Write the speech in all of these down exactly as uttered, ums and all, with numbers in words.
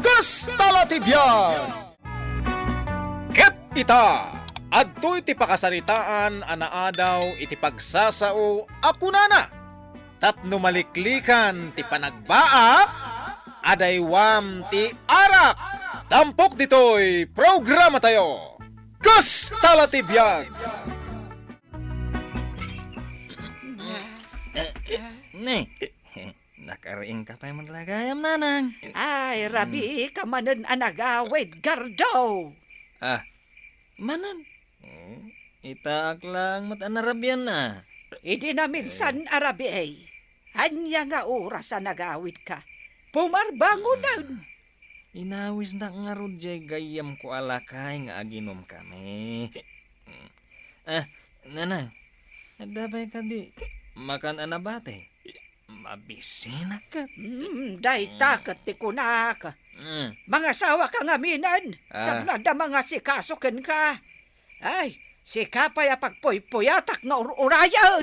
Kasta la ti biag! Ket ita, adtoy ti pakasaritaan a naadaw iti pagsasao a kunana, tapno maliklikan ti panagbaak, adaywam ti arak. Tampok ditoy programatayo, Kasta la ti biag! Eh, eh, ne. Nakariingka pay met la gayam, Nanang. Ay, rabii ka manen a nagawid, Gardo. Ah, manen? Hmm, itaak laeng met a narabian a. Idi naminsan a rabii, ania nga oras a nagawidka? Pumarbangonen. Inawisnak ngarud jay gayyemko a lakay nga aginumkami. Ah, Nanang, adda pay kadi makan a nabati? Mabisinak ket. Hmm, dayta ket ti kunak. Hmm. Mangasawaka ngaminen, ah, tapno adda mangasikaso kenka. Ay, sika pay a pagpuypuyatak nga ur-urayen.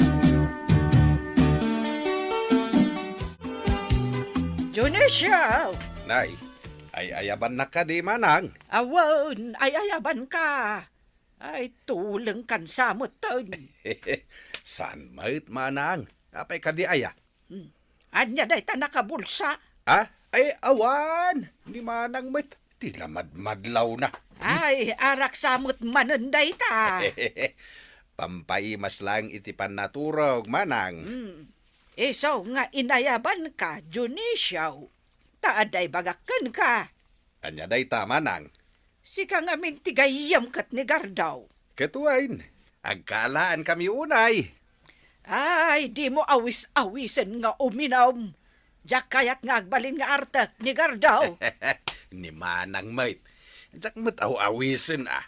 Dionisio! Nay, ay-ayabannak kadi, manang? Awan, ay-ayabanka. Ay, tulengkan sa metten. Saan met, manang? Apay kadi aya? Hmm. Ania dayta nakabulsa? Ah? Ay, awan. Ni manang met. Ti lamadmadlawna. Ay, arak sa met manen dayta. Pampaimas laeng iti pannaturog, manang. Hmm. Isu nga inayabanka, Dionisio. Ta adda ibagak kenka. Ania dayta, manang? Sika ngamin ti gayyem ket ni Gardaw. Ket wen, agkaalaankami unay. Ay, dimo awis-awisen nga uminum. Diak kayat nga agbalin nga artek ni Gardaw. Ni manang met. Diak met aw-awisen a.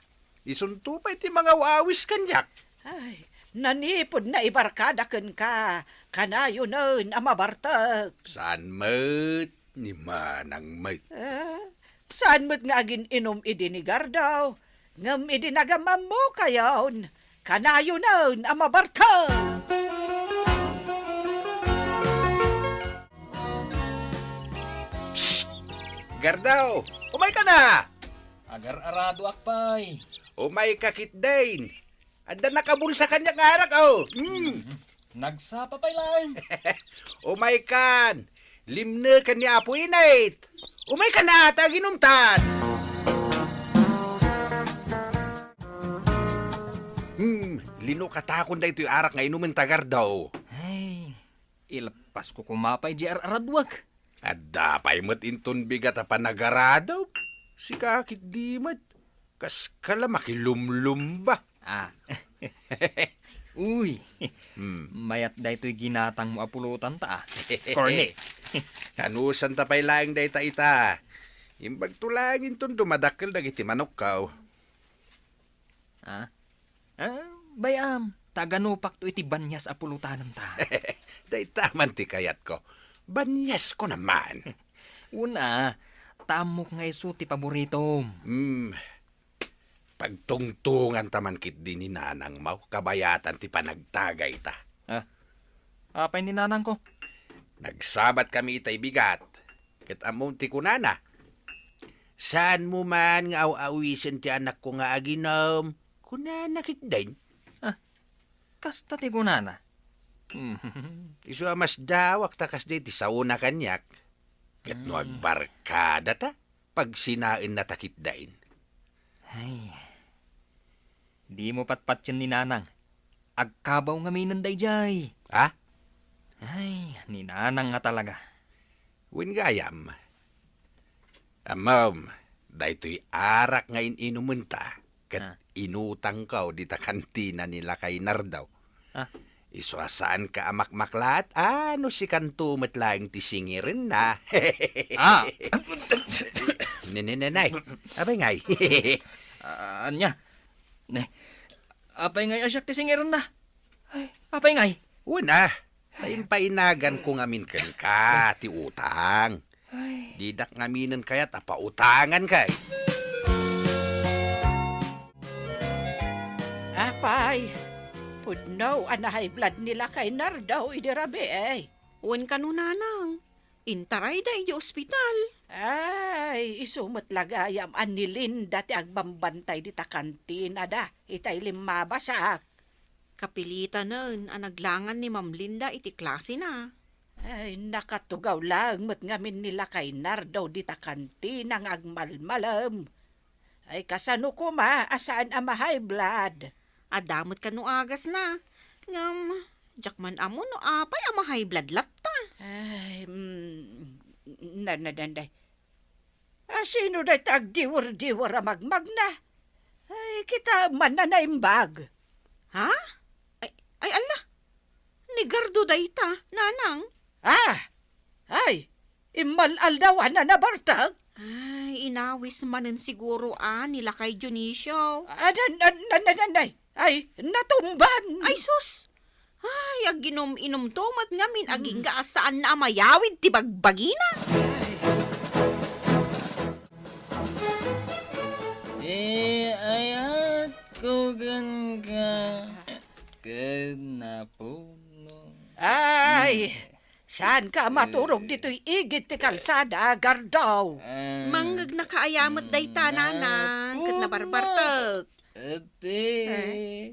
Isunto pay ti mangaw-awis kaniak. Ay, nanipud naibarkada kenka, kanayonen a mabartek. Saan met? Ni manang met. Ah, saan met nga agin-inum idi ni Gardaw? Ngem idi nagamammokayon, kanayonen a mabartek. Psst! Gardaw, umayka na! Agar-aradoak pay. Umayka ketdin. Adda nakabulsa kaniak nga arak, oh. Mm. Mhm. Nagsapa pay laeng. Umaykan. Limneken ni Apo Init. Umaykan a ta aginumtan. Hmm, linukatakon daytoy arak nga inumen ta, Gardaw. Ay, ileppasko koma pay di ar-araduak. Adda pay met inton bigat a panagaradaw. Sika ketdi met. Kaska la makilumlumba. Ah. Uy. Hmm. Mayat daytoy ginatangmo a pulutan ta, ah. Corny. Anusanta pay laeng dayta ita. Imbagto laeng inton dumadakkel dagiti manokko. Ah? Ah, bay-am, ta aganupakto iti banias a pulutanenta. Dayta man ti kayatko. Baniasko naman. Una, ta ammok nga isu ti paboritom. Hmm. Pagtungtonganta man ketdi ni nanangmo, kabayatan ti panagtagayta. Ah, apay ni nanangko? Nagsabatkami itay bigat, ket ammom ti kunana, "Saanmo man nga aw-awisen ti anakko nga aginum," kunana ketdin. Ah, kasta ti kunana? Isu a masdawak ta kasdi ti saona kaniak. Ket no, hmm, agbarkadata, pagsinaennata ketdin. Ay, dimo patpatien ni nanang. Agkabaw ngaminen daydiay. Ha? Ay, ni nanang nga talaga. Wen gayam. Ammom, daytoy arak nga in-inumenta, ket, ah, inutangko dita kantina ni Lakay Nardaw. Ah. Isu a saanka a makmaklaat, a no sikanto met laeng ti singirenna. Ah. Ne, ne, ne, nay. Apay ngay? Ah, ania? Ne. Apay ngay a siak ti singirenna? Ay, apay ngay? Wen a. Ay. Impainaganko ngamin kenka ti utang. Ay. Didak ngaminen kayat a pautangan kay. Apay, pudno a na-high blood ni Lakay Nardaw idi rabii, eh. Wen kano, nanang. Intarayda idiay ospital. Ay, isu met la gayam a ni Linda ti agbambantay dita kantinada itay limmabasak. Kapilitanen a naglangan ni Ma'am Linda iti klasena. Ay, nakatugaw laeng met ngamin ni lakay Nardo dita kantina nga agmalmalem. Ay, kasano koma a saan a ma-high blood? Adda met kano agasna. Ngem, diak man ammo no apay a ma-high blood latta. Ay, mm, na, na, na, na. Ah, sino dayta agdiwer-diwer a magmagna? Ay, kita man na naimbag. Ha? Ay, ay, ala. Ni Gardo dayta, nanang. Ah! Ay, immal-aldawan a nabartek? Ay, inawis manen siguro a ni lakay Dionisio. Ah, nan, nan, nan, nan, nan, ay, ay, natumban. Ay, sus! Ay, aginum-inumto met ngamin, agingga a saan na a mayawid ti bagbagina. Ay. Ti ayatko kenka ket napuno. Ay, saanka a maturog ditoy igid ti kalsada, Gardo? Ah. Mangngegnaka aya met dayta, nanang, ket nabarbartek. Iti Eh.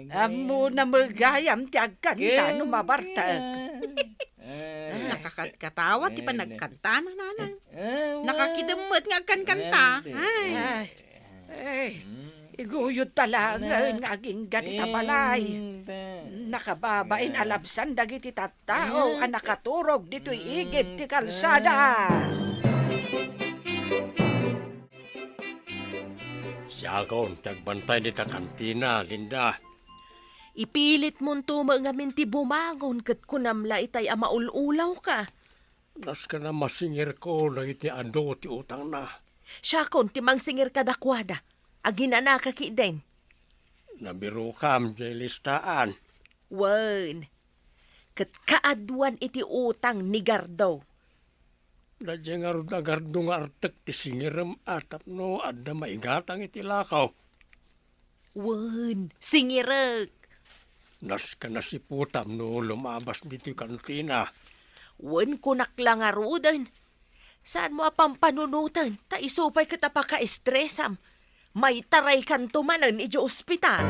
Ammona met gayam ti agkanta no mabartek. Nakakatkatawa ti panagkantana, nanang. Nakakidem met nga agkankanta. Ay. Ay. Ay. Iguyodta laengen nga agingga dita balay. Nakababain a labsan dagiti tattao a nakaturog ditoy igid ti kalsada. Siakon ti agbantay dita kantina, Linda. Ipilitmonto met ngamin ti bumangon ket kunam la itay a maul-ulawka. Nasken a masingirko dagiti adu ti utangna. Siakon ti mangsingir kadakuada. Aginanaka ketdin. Nabirokam diay listaan. Wen, ket kaaduan iti utang ni Gardo. Daydiay ngarud a Gardo nga artek ti singirem a tapno adda maigatang iti lakaw. Wen, singirek. Nasken a siputam no lumabas ditoy kantina. Wen, kunak la ngaruden. Saanmo a pampanunoten, ta isu pay ket a pakaestresam. Maitaraykanto manen idiay ospital.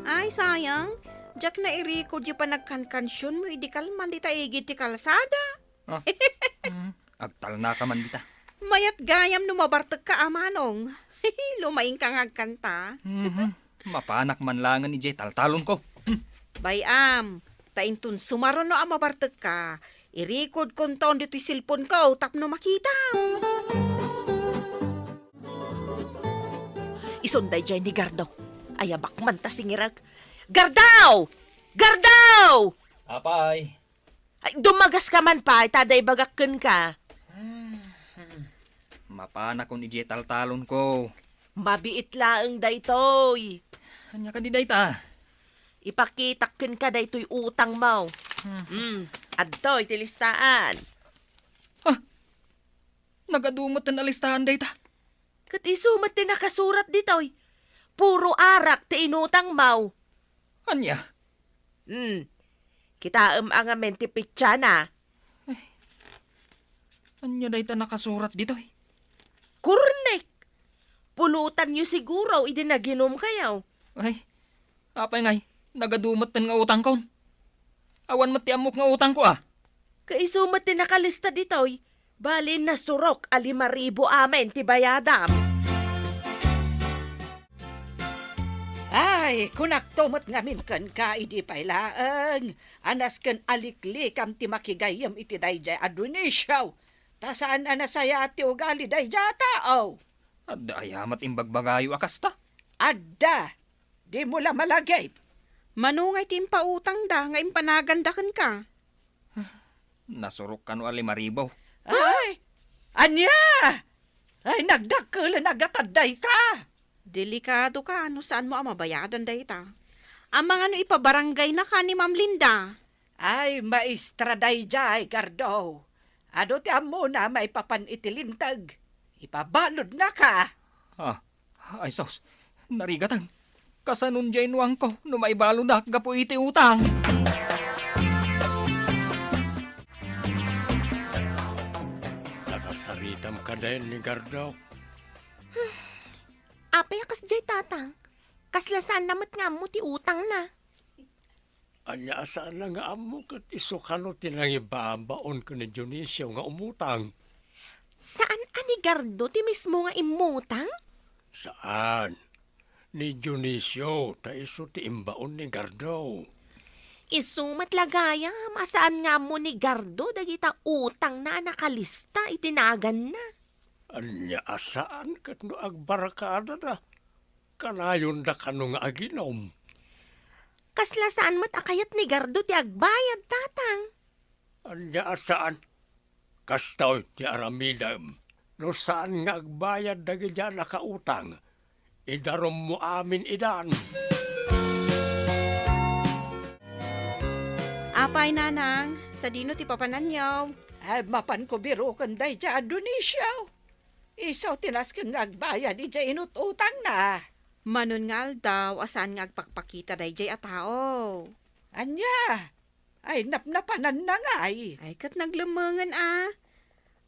Ay, sayang. Diak nairikod diay panagkankansionmo idi kalman dita igid ti kalsada. Ah, mm, agtalnaka man dita. Mayat gayam no mabartekka a manong. Lumaingka nga agkanta. Mhm. Mapanak man laengen idiay taltalonko. Hmm. Bay-am, ta inton sumaruno a mabartekka, irikodkonton ditoy cellphone-ko tapno makitam. Isun daydiay ni Gardo. Ayabak man ta singirek. Gardo! Gardo! Apay? Ay, dumagaska man pay, ta adda ibagak kenka. Mapanakon idiay taltalonko. Mabiit laeng daytoy. Ania kadi dayta? Ipakitak kenka daytoy utangmo. Hmm. Hmm, adtoy ti listaan. Ah, nagadu met a listaan dayta. Ket isu met ti nakasurat ditoy. Puro arak ti inutangmo. Ania? Hmm. Kitaem a ngamin ti petsana. Ay. Ania dayta nakasurat ditoy? Kurnek! Pulotanyo siguro idi naginumkayo. Ay, apay ngay, nagadu metten nga utangkon. Awan met ti ammok nga utangko, a. Kaisu met ti nakalista ditoy. Bali, nasurok a lima ribu amin ti bayadam. Ay, kunakto met ngamin kenka idi pay laeng a nasken a liklikam ti makigayyem iti daydiay a Dionisio, ta saan a nasayaat ti ugali daydiay a tao. Adda aya met imbagbagayo a kasta? Adda. Dimo la malagip. Mano ngay ti impautangda nga impanaganda kenka? Nasurok kano a lima ribu. Ay! Ania? Ay, nagdakkelen a gatad dayta! Delikadoka no saanmo a mabayadan dayta. Amangan no ipabaranggaynaka ni Ma'am Linda. Ay, maestra daydiay, Gardo. Adu ti ammona maipapan iti linteg. Ipabaludnaka. Ah, ay sus, narigaten. Kasanon diay nuangko no maibaludak gapu iti utang? kadi ni Gardo? Apay a kasdiay, Tatang? Kasla saanna met nga ammo ti utangna. Ania a saanna nga ammo ket isu kano ti nangibabaon ken ni Dionisio nga umutang? Saan a ni Gardo ti mismo nga immutang? Saan. Ni Dionisio, ta isu ti imbaon ni Gardo. Isu met la gayam a saan nga ammo ni Gardo dagita utangna a nakalista iti naganna. Ania a saan ket no agbarkadada, kanayonda kano nga aginom? Kasla saan met a kayat ni Gardo ti agbayad, Tatang. Ania a saan? Kastoy ti aramidem. No saan nga agbayad dagiti a nakautang, idarummo amin idan. Apay, Nanang, sadino ti papananyo? Ay, mapanko biroken daydiay a Dionisio. Isu ti nasken nga agbayad idiay inut-utangna. Manon nga aldaw a saan nga agpakpakita daydiay a tao. Ania? Ay, napnapananna ngay. Ay, ket naglemmengen a.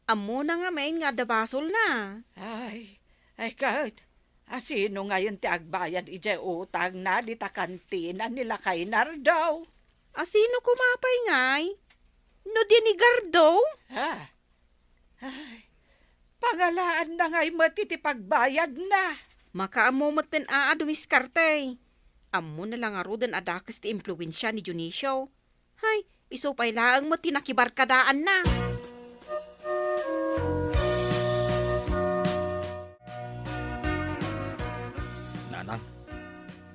Ammona ngamin nga adda basolna. Ay, ay ket, asino ngayen ti agbayad idiay utangna dita kantina ni Lakay Nardo? Asino koma pay ngay? No di ni Gardo? Ha? Ay, pangalaanna ngay met iti pagbayadna. Makaammo metten a, a dumiskarte. Ammona la ngaruden a dakes ti impluensia ni Dionisio. Hay, isu pay laeng met ti nakibarkadaanna. Nanang,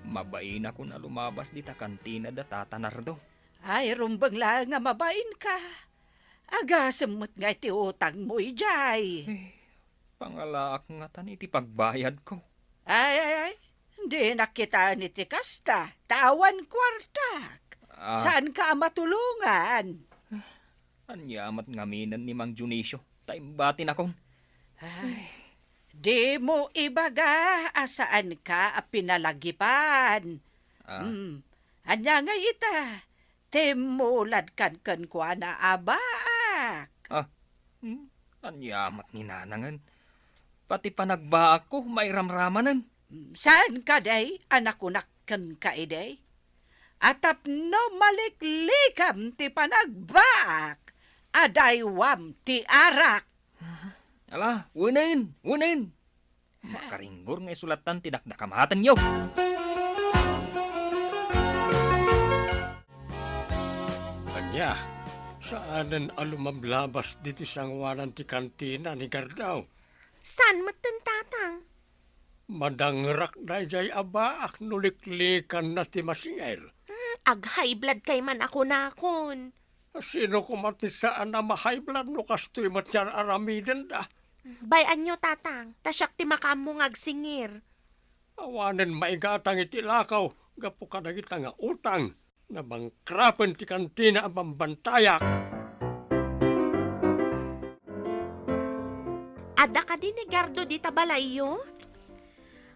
mabainakon a lumabas dita kantina da Tata Nardo. Ay, rumbeng laeng a mabainka. Agasem met ngay ti utangmo idiay. Eh, pangalaak ngatan iti pagbayadko. Ay, ay, ay. Dinak kitaen iti kasta, ta awan kuartak. Ah. Saanka a matulongan? Ania met ngaminen ni Mang Dionisio, ta imbatinakon. Ay, dimo ibaga a saanka a pinalagipan. Ah. Hmm. Ania ngay ita? Timmuladkan kenkuana a baak. Ah, hmm, ania met ni Nanangen? Pati panagbaakko, mairamramanen. Saan kadi a nakunak kenka idi? A tapno maliklikam ti panagbaak, adaywam ti arak. Ala, wenen, wenen! Makaringgor nga isu lattan ti dakdakamatenyo. Ania, saanen a lumablabas ditoy sangoanan ti kantina ni Gardaw? Saan metten, Tatang? Madangrak daydiay a baak no liklikanna ti masinger. Hmm, ag-high blood kay man a kunakon. Sino koma ti saan a ma-high blood no kastoy met ti ar-aramidenda? Bay-anyo, Tatang, ta siak ti makaammo nga agsingir. Awanen maigatang iti lakaw gapu kadagita nga utang. Nabangkrapen ti kantina a bambantayak. Adda kadi ni Gardo dita balayyo?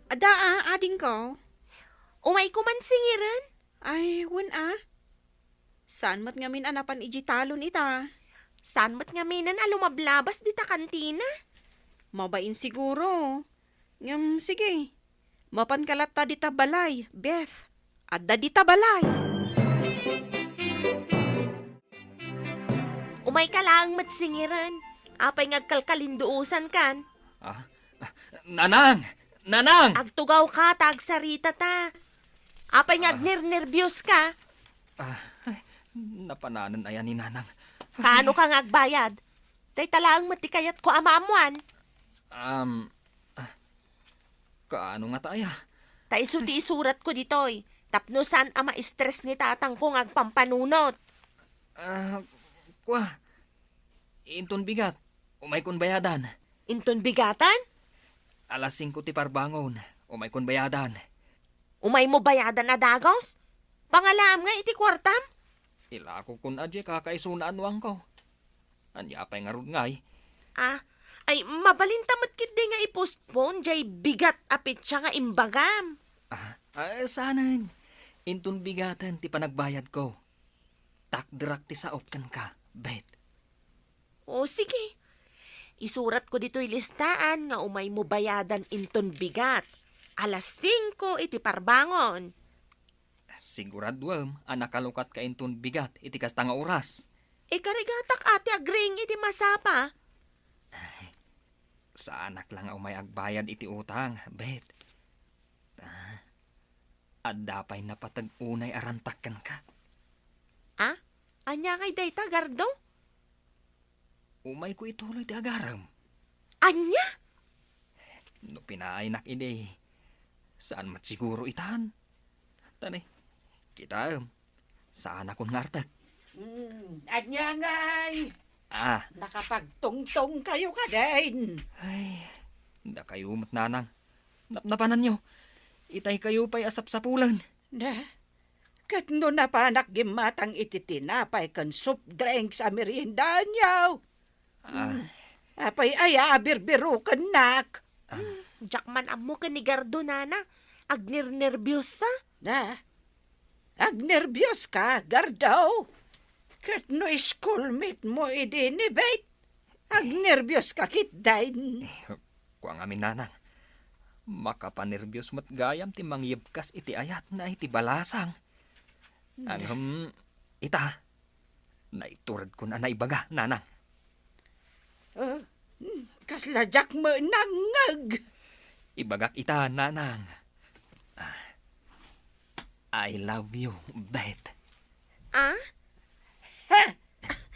Adda a, adingko. Umayko man singiren? Ay, wen a. Saan met ngamin a napan idiay talon ita? Saan met ngaminen a lumablabas dita kantina? Mabain siguro. Ngem, sige. Mapanka latta dita balay, Beth. Adda dita balay. Umayka laeng met singiren. Apay nga agkalkalinduosankan? Ah, Nanang! Nanang! Agtugawka ta agsaritata. Apay nga Ah. agnernerbios ka? Ah, ay, napananen aya ni Nanang. Kaano ka nga agbayad? Dayta laeng met ti kayatko a maammoan. Um, ah, kaano ngata aya? Ta isu ti isuratko ditoy, tapno saan a ma-stress ni tatangko nga agpampanunot. Ah, kua, inton bigat, umaykon bayadan. Inton bigatan? Alas singko ti parbangon, umaykon bayadan. Umaymo bayadan a dagus? Pangalaam nga iti kuartam? Ilakokon a diay kakaisuna a nuangko. Ania pay ngarud ngay? Ah, ay, mabalinta met ketdi nga i-postpone diay bigat a petsa nga imbagam. Ah, ah, saanen. Inton bigaten ti panagbayadko. Takderak ti saok kenka, Beth. O, sige. Isuratko ditoy listaan nga umaymo bayadan inton bigat. Alas singko iti parbangon. Siguraduem a nakalukatka inton bigat iti kasta nga oras. Ikarigatak a ti agriing iti masapa. Saanak la nga umay agbayad iti utang, Bet. Ah, adda pay napateg unay a rantak kenka. Ah? Ania ngay dayta, Gardo? Umayko ituloy ti agarem. Ania? No pinaaynak idi, saan met siguro itan? Tani, kitaem, saanakon nga artek. Hmm, ania ngay? Ah. Nakapagtungtong kayo kadin? Ay, dakayo met, nanang. Napnapananyo. Itay kayo pay a sapsapulen. Na, ket no napanak gimmatang iti tinapay ken soft drinks a meriendaanyo? Ah. Hmm. Apay aya a birbirukennak? Ah. Hmm, diak man ammo ken ni Gardo, nana. Agnernerbios sa. Na, agnerbios ka, Gardo? Ket no schoolmate mo idi ni Bet, agnerbios ka ketdin. Eh, kua ngamin, nanang. Makapanerbios met gayam ti mangyebkas iti ayatna iti balasang. Hmm. Ngem, ita, naituredkon a naibaga, nanang. Ah, hmm, kasla diak met nangngeg. Ibagak ita, nanang. Ah, I love you, Bet. Ah?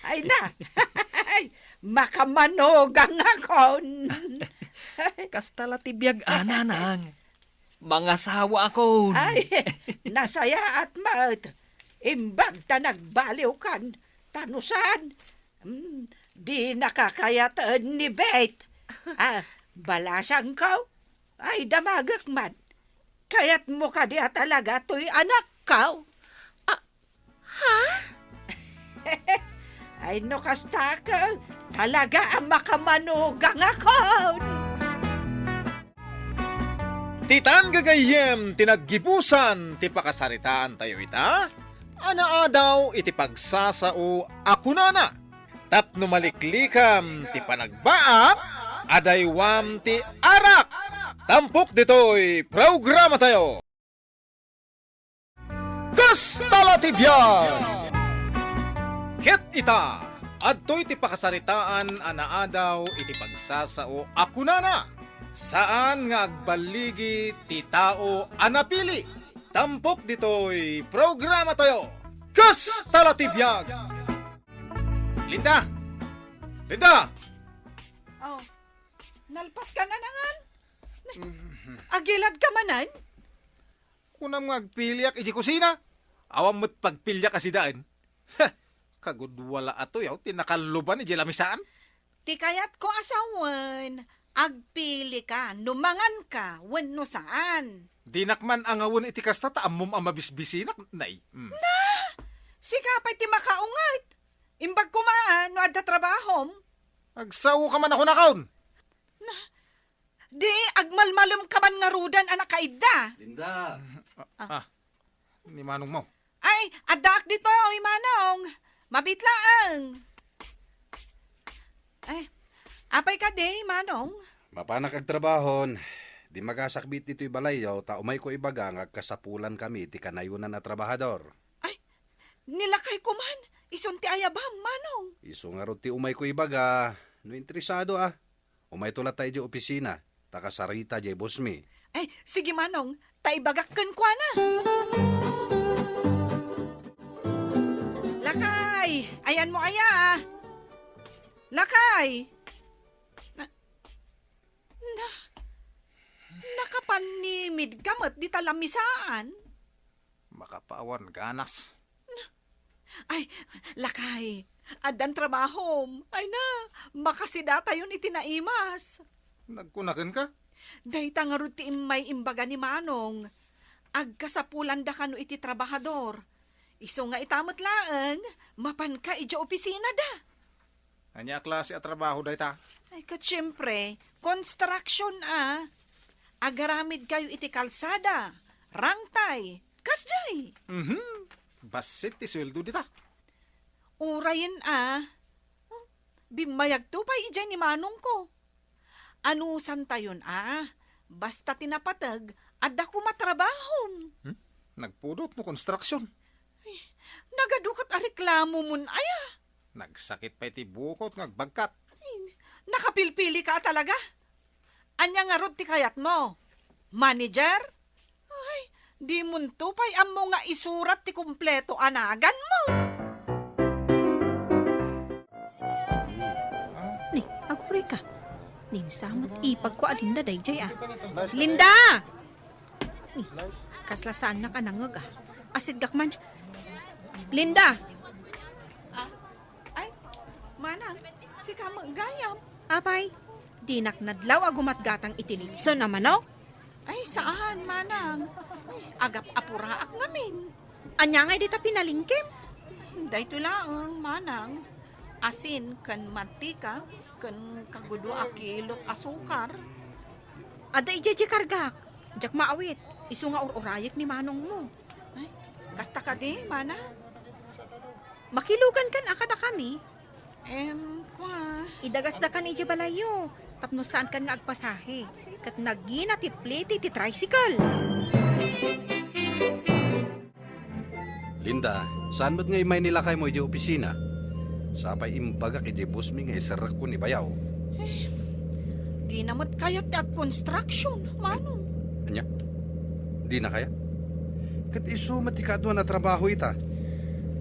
Ay na! Ay, makamanugang akon! Kasta la ti biag, a, nanang. Mangasawa akon. Ay, nasayaat met. Imbag ta nagbaliwkan. Ta no saan, mm, dinaka kayaten ni Bet. Ah, balasangko? Ay, damagek man. Kayatmo kadi a talaga toy anakko? Ah, ha? Ay, no kasta, talaga a makamanugang akon! Ti tan gagayyem ti naggibusan ti pakasaritaantayo ita, a naadaw iti pagsasao a kunana, tapno maliklikam ti panagbaak, adaywam ti arak. Tampok ditoy programatayo. Kasta la ti biag! Ket ita, adtoy ti pakasaritaan a naadaw iti pagsasao a kunana, saan nga agballigi ti tao a napili. Tampok ditoy programatayo, Kasta la ti biag! Linda! Linda! Oh, nalpas ka na nangan? Agilad ka manen? Kunam nga agpiliak iti kusina. Awan met pagpiliak a sidaen. Heh, kagudua la atoy ti nakalluban iti lamisaan. Ti kayatko a sawen, agpili ka no mangan ka wenno saan. Dinak man angawen iti kasta ta ammom a mabisbisinak, nay. Mm. Na! Sika pay ti makaunget. Imbag koma no adda trabahom. Agsao ka man a kunakon. Na, di agmalmalem ka man ngaruden a nakaidda. Linda. Ah. Ah, ni manong mo. Ay, addaak ditoy, manong. Mabit laeng. Ay, apay kadi, manong? Mapanak agtrabahon. Di magasakbit ditoy balayyo, ta umayko ibaga nga agkasapulan kami ti kanayonan a trabahador. Ay, ni lakayko man, isun ti ayabam, manong. Isu ngarud ti umayko ibaga, no interesado a. Umayto latta idiay opisina, ta kasarita diay boss mi. Ay, sige manong, ta ibagak kenkuana. Lakay, ayanmo aya? Lakay! Na, na, nakapannimid ka met dita lamisaan? Makapaawan ganas. Ay, lakay, addan trabahom. Ay na, makasidatayon iti naimas. Nagkunaken ka? Dayta ngarud ti immay imbaga ni Manong. Agkasapulan da kano iti trabahador. Isu nga ita met laeng, mapanka idiay opisina da. Ania a klase a trabaho dayta? Ay, ket siempre, construction a. Agaramid kayo iti kalsada, rangtay, kasjay. Mhm. Bassit ti sueldo dita. Urayen a. Bimmayagto pay idiay ni manongko. Anusantayon a, basta ti napateg, adda koma trabahom. Hmm? Nagpudot no construction. Ay, nagadu ket a reklamomon aya. Nagsakit pay ti bukot nga agbagkat. Ay, nakapilpili ka talaga. Ania ngarud ti kayatmo? Manager? Ay, dimonto pay ammo nga isurat ti kompleto a naganmo. Ni, aguray ka. Ninsamat ipagko a Linda daydiay a. Linda! Ni, kasla saannak a nangngeg a. Asidgak man. Linda! Ah, ay, manang, sika met gayam. Apay, dinak nadlaw a gumatgatang iti litson a manok? Ay, saan, manang. Agap-apuraak ngamin. Ania ngay dita pinalingkem? Daytoy laeng, manang. Asin ken mantika ken kagudua a kilot asukar. Adda idiay diay kargak. Diak maawit. Isu nga ur-urayek ni manongmo. Ay, kasta kadi, manang? Makilugankan a kadakami. Em, kua. Idagasdakan idiay balayyo, tapno saankan nga agpasahe, ket nagina ti plete ti tricycle. Linda, saan met nga immay ni lakaymo idiay opisina? Sapay imbagak idiay boss mi nga iserrekko ni bayaw. Dina met kayat ti agconstruction, manong. Ania? Dina kayat? Ket isu met ti kaaduan a trabaho ita.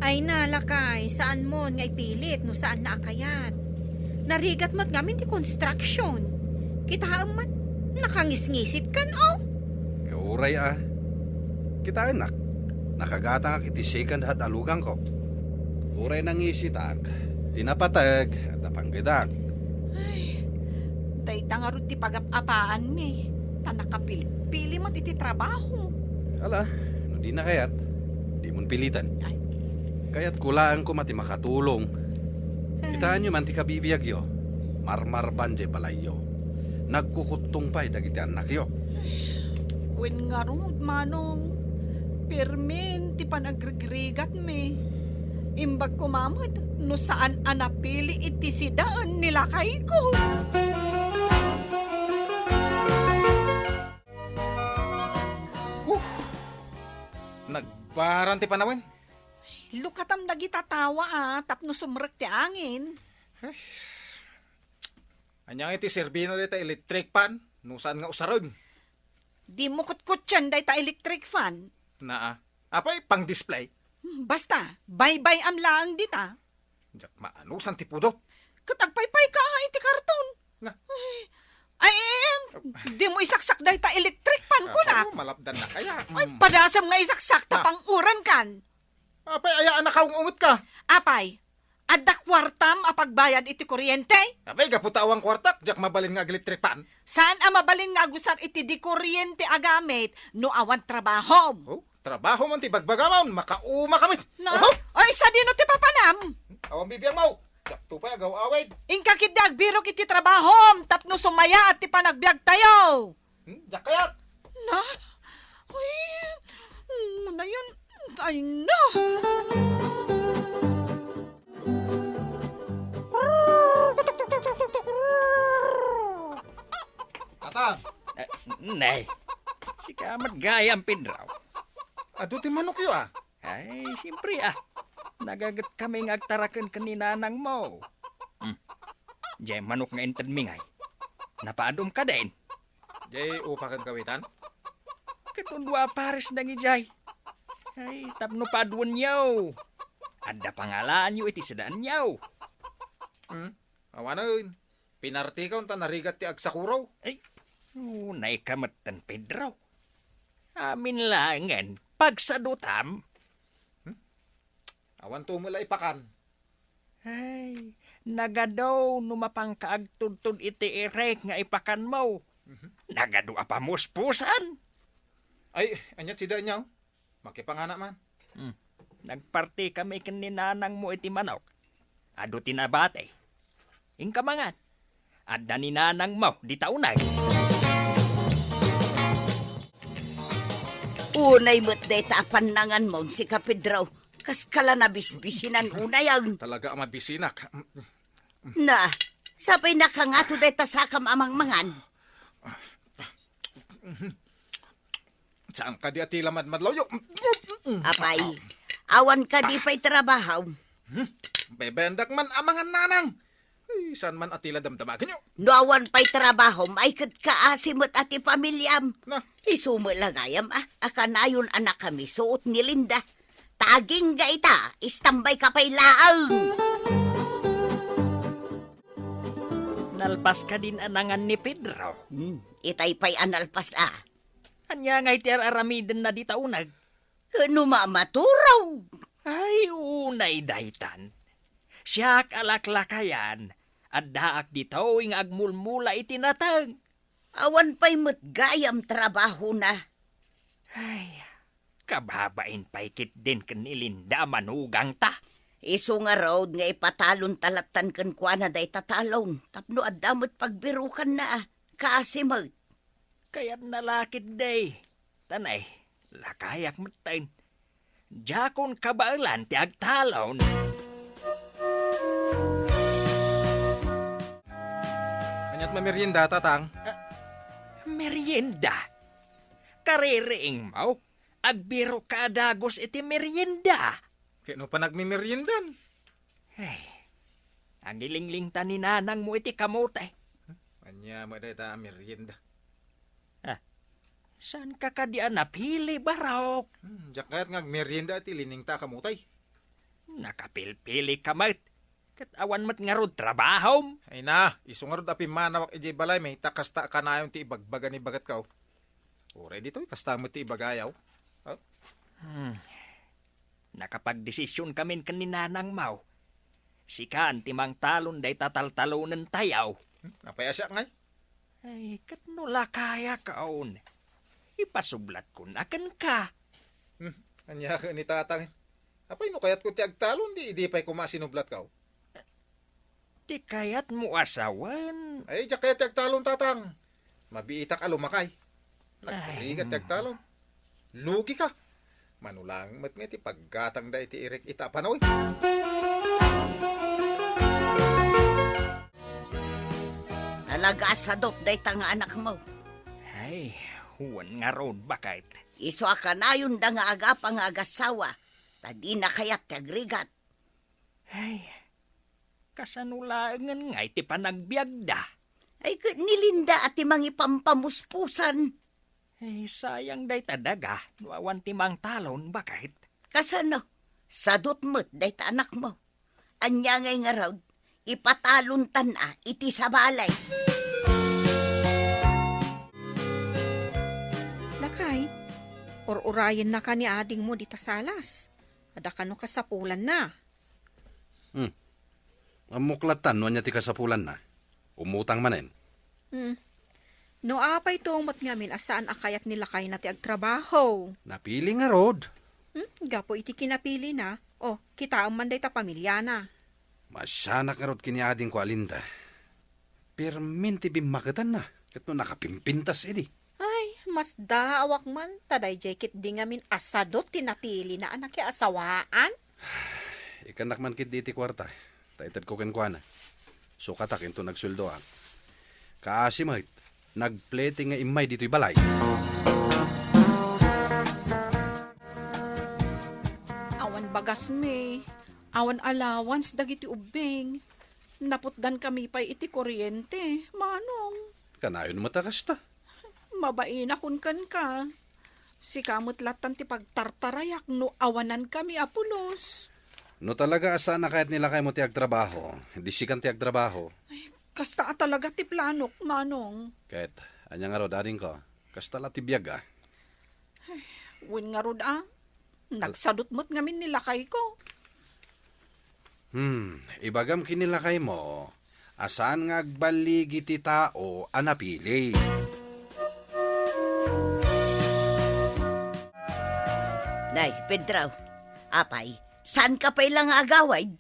Ay na, lakay, saanmon nga ipilit no saanna a kayat. Narigat met ngamin ti construction. Kitaem man, nakangisngisitkan, o. Kauray a. Kitaennak, nakagatangak iti second hand a lugangko. Uray nangisitak, ti napateg, adda panggedak. Ay, dayta ngarud ti pagap-apaanmi, ta nakapilpili met iti trabaho. Ala, no dina kayat, dimon piliten. Ay. Kayatko laeng koma ti makatulong. Kitaenyo man ti kabibiagyo, marmarban diay balayyo. Nagkukuttong pay dagiti annakyo. Wen ngarud, manong, pirmin ti panagrigrigatmi. Imbag koma met no saan a napili iti sidaen ni lakayko. Huh! Nagbaran ti panawen. Lukatam dagita tawa a tapno sumrek ti angin. Ay. Ania nga iti serbina dayta electric fan no saan nga usaren? Dimo kutkutsien dayta electric fan. Naa. Apay, pang-display? Hmm, basta, baybay-am laeng dita. Diak maanusan ti pudot. Ket agpaypayka iti karton. Nga. Ay, ay, em, dimo isaksak dayta electric fan, kunak. Apo, malapdan na kaya. Ay, mm, padasem nga isaksak ta pang-urankan. Apay, aya a nakaung-unget ka? Apay, adda kuartam a pagbayad iti kuryente? Apay, gapu ta awan kuartak, diak mabalin nga ag-electric fan. Saan a mabalin nga agusar iti di kuryente a gamit no awan trabahom? Oh, trabaho man ti bagbagamon, makauma kami. Na? Oho! Ay, sadino ti papanam? Awan bibiangmo. Diakto pay agaw-awid. Inka ketdi agbirok iti trabahom tapno sumayaat ti panagbiagtayo. Hmm, diak kayat. Na? Ay, manayon. Ay, na. Atan? Eh, nay. Sika met gayam, Pedro. Adu ti manokyo, a? Ay, siyempre, a. Nagaget kami nga agtaraken ken ni nanangmo. Hmm. Diay manok nga intedmi ngay. Napaadum kadin? Diay upaken kawitan? Ket dua a pares dagijay. Ay, tapno paaduenyo. Adda pangalaanyo iti sidaenyo. Hmm? Awanen. Pinartikaw ta narigat ti agsakuraw. Ay, unay ka metten, Pedro. Amin laengen, pagsadutam. Hmm? Awan to met la ipakan. Ay, nagadu no mapanka agtudtod iti irek nga ipakanmo. Mhm. Nagadu a pamuspusan. Ay, aniat sidaenyo? Makipangana man. Hmm. Nagparti kami ken ni nanangmo iti manok. Adu ti nabati. Inka mangan. Adda ni nanangmo dita uneg. Unay met dayta a pannanganmo, sika Pedro. Kaska la nabisbisinan unay, a. Talaga a mabisinak. Na, sapay nakangato dayta sakam a mangmangan. Saan kadi a ti la madmadlawyo? Apay, awan kadi pay trabaho? Hmm? Bebendak man a mangan, nanang. Ay, saan man a ti la damdamagenyo? No awan pay trabaho, ay ket kaasi met a ti pamiliam. Na. Isu met la gayam, a, a kanayon a nakamisuot ni Linda. Ta agingga ita, istambay ka pay laeng. Nalpas kadin a nangan ni Pedro? Hmm, itay pay a nalpas a. Ania ngay ti ar-aramidenna dita uneg? Ket no mamaturog. Ay, unay daytan. Siak a laklakayan, addaak ditoy nga agmulmula iti nateng. Awan pay met gayam trabahona. Ay, kababain pay ketdin ken ni Linda a manugangta. Isu ngarud nga ipatalonta lattan kenkuana dayta talon tapno adda met pagbirukanna a kaasi met. Kayatna la ketdi. Tanay, lakayak metten. Diakon kabaelan ti agtalon. Aniat mamerienda, tatang? Ah, merienda? Kaririingmo, agbirok ka a dagus iti merienda. Ket no panagmemeriendan? Ay, agilinglingta ni nanangmo iti kamote. Ania met dayta a merienda? Ah, saan ka kadi a napili, Barok? Hmm, diak kayat nga agmerienda iti liningta a kamote. Nakapilpili ka met. Ket awan met ngarud trabahom. Ay na, isu ngarud a pimmanawak idiay balay, may ta kasta a kanayon ti ibagbaga ni baketko. Uray ditoy, kasta met ti ibagayo. Oh. Hmm. Nakapagdesision kamin ken ni nanangmo. Sikan ti mangtalon dayta taltalonentayo. Hmm, apay a siak ngay? Ay, ket no lakayakon, ipasublatkon a kenka. Hmm, ania ket ni tatang? Apay no kayatko ti agtalon, di idi pay koma a sinublatko? Ti kayatmo a sawen? Ay, diak kayat ti agtalon, tatang. Mabiitak a lumakay. Nagrigat ti agtalon. Lugi ka. Mano laeng met nga iti paggatangda iti irik ita a panoy. Talaga a sadot dayta nga anakmo. Ay, wen ngarud, baket. Isu a kanayonda nga agapa nga agassawa, ta dina kayat ti agrigat. Ay, kasano laengen ngay ti panagbiagda? Ay, ket ni Linda a ti mangipampamuspusan. Ay, sayang dayta daga no awan ti mangtalon, baket. Kasano? Sadot met dayta anakmo. Ania ngay ngarud, ipatalontan a iti sabali. Lakay, ur-urayennaka ni adingmo dita salas. Adda kano kasapulanna. Hmm. Ammok lattan no ania ti kasapulanna. Umutang manen. Hmm. No apay to met ngamin a saan a kayat ni lakayna ti agtrabaho? Napili ngarud. Hmm? Gapu iti kinapilina. O, kitaem man dayta pamiliana. Masanak ngarud ken ni adingko a Linda. Permin ti bimmaketanna, ket no nakapimpintas idi. Ay, masdaawak man, ta daydiay ketdi ngamin a sadot ti napilina a nakiasawaan. Ikkannak man ketdi iti kuarta, ta itedko kenkuana. Sukatak inton agsueldoak. Kaasi met, nagplete nga immay ditoy balay. Awan bagasmi, awan allowance dagiti ubbing. Naputdankami pay iti kuryente, manong. Kanayon met a kasta. Mabainakon kenka. Sika met lattan ti pagtartarayak no awanankami a pulos. No talaga a saan a kayat ni lakaymo ti agtrabaho, di sikan ti agtrabaho. Ay, kasta a talaga ti planok, manong. Ket, ania ngarud, adingko? Kasta la ti biag, a. Ay, wen ngarud, a. Nagsadot met ngamin ni lakayko. Hmm, ibagam ken ni lakaymo a saan nga agballigi ti tao a napili. Nay, Pedro, apay, saan ka pay la nga agawid?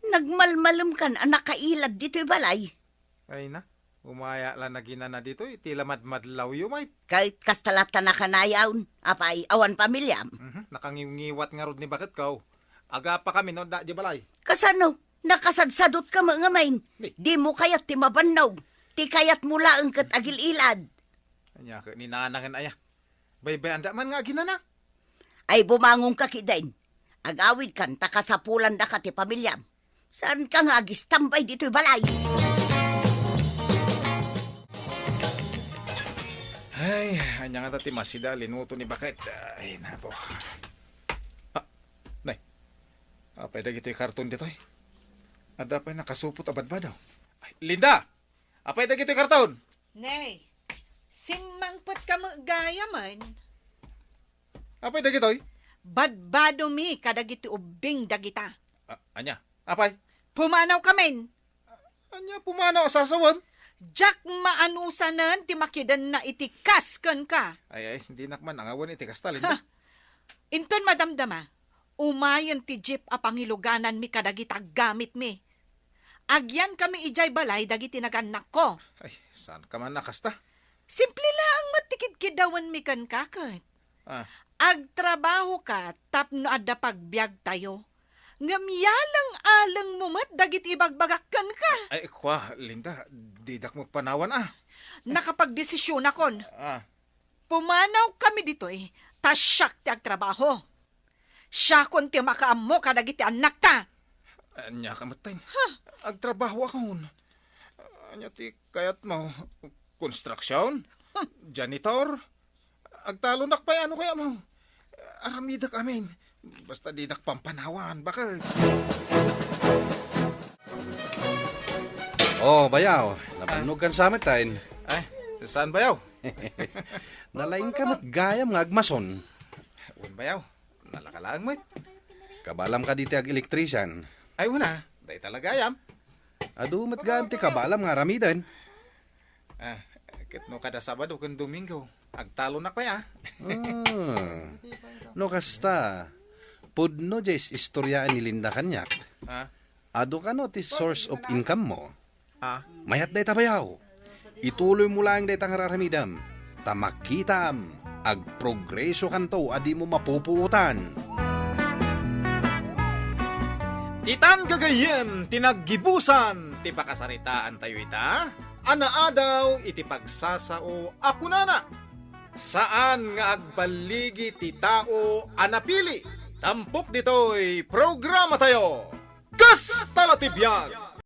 Nagmalmalemkan a nakailad ditoy balay. Ay na, umaya la naginana ditoy, ti la madmadlawyo met. Ket kasta latta nakanayon, apay, awan pamiliam. Mhm, nakangiwngiwat ngarud ni baketko. Agapakami no adda di balay. Kasano? Nakasadsadot ka met ngamin. Ni? Dimo kayat ti mabannog. Ti kayatmo laeng ket agil-ilad. Ania ket ni nanangen aya? Baybay-anda man nga aginana. Ay, bumangon ka kidin. Agawid kan ta kasapulan daka ti pamiliam. Saan ka nga agistambay ditoy balay? Ay, ania nga ta ti masida linuto ni Baket? Ay, nabo. Ah, nay. Apay dagitoy karton ditoy? Adda pay nakasupot a badbado. Ay, Linda! Apay dagitoy karton? Nay, simmangpet ka met gayamen. Apay dagitoy? Badbadomi kadagiti ubbing dagita. A-, ania? Apay? Pumanaw kamin. Ania pumanaw a sasawem? Diak maanusanen ti makidenna iti kas kenka. Ay, ay, dinak man angawen iti kasta, Linda. Ha? Inton madamdama, umayen ti jeep a pangilugananmi kadagita gamitmi. Agyankami idiay balay dagiti nagannakko. Ay, saan ka man a kasta? Simple laeng met ti kidkidawenmi kenka ket. Ah. Agtrabahoka tapno adda pagbiagtayo. Ngem yaleng-alengmo met dagiti ibagbagak kenka. Ay, kua, Linda, didak met panawan, ah. Nakapagdesisionakon. Ah. Pumanawkami ditoy, ta siak ti agtrabaho. Siakon ti makaammo kadagiti annakta. Ania ka met, Tay? Ha? Agtrabahoakon. Ania ti kayatmo? Konstruksion? Huh. Janitor? Agtalonak pay, ano kayatmo? Aramidek amin. Basta didak pampanawan, baket. Oh, bayaw, nabannog kan sa met, Tay. Ay, saan, bayaw? Nalaing ka met gayam nga agmason. Wen, bayaw. Nalaka laeng met. Kabaelam kadi ti ag-electrician? Ay, wen a, dayta la gayam. Adu met gayam ti kabaelam nga aramiden. Ah, ket no kada Sabado ken Domingo, agtalonak pay, ah. Ah. No kasta, pudno diay is-istoriaan ni Linda kaniak. Ah? Adu kano ti source of income mo? Ah? Mayat dayta, bayaw. Ituloymo laeng dayta nga ar-aramidem, ta makitam, agprogreso kanto a dimo mapupuotan. Itan gagayyem ti naggibusan ti pakasaritaantayo ita a naadaw iti pagsasao a kunana, saan nga agballigi ti tao a napili. Tampok ditoy programatayo. Kasta la ti biag,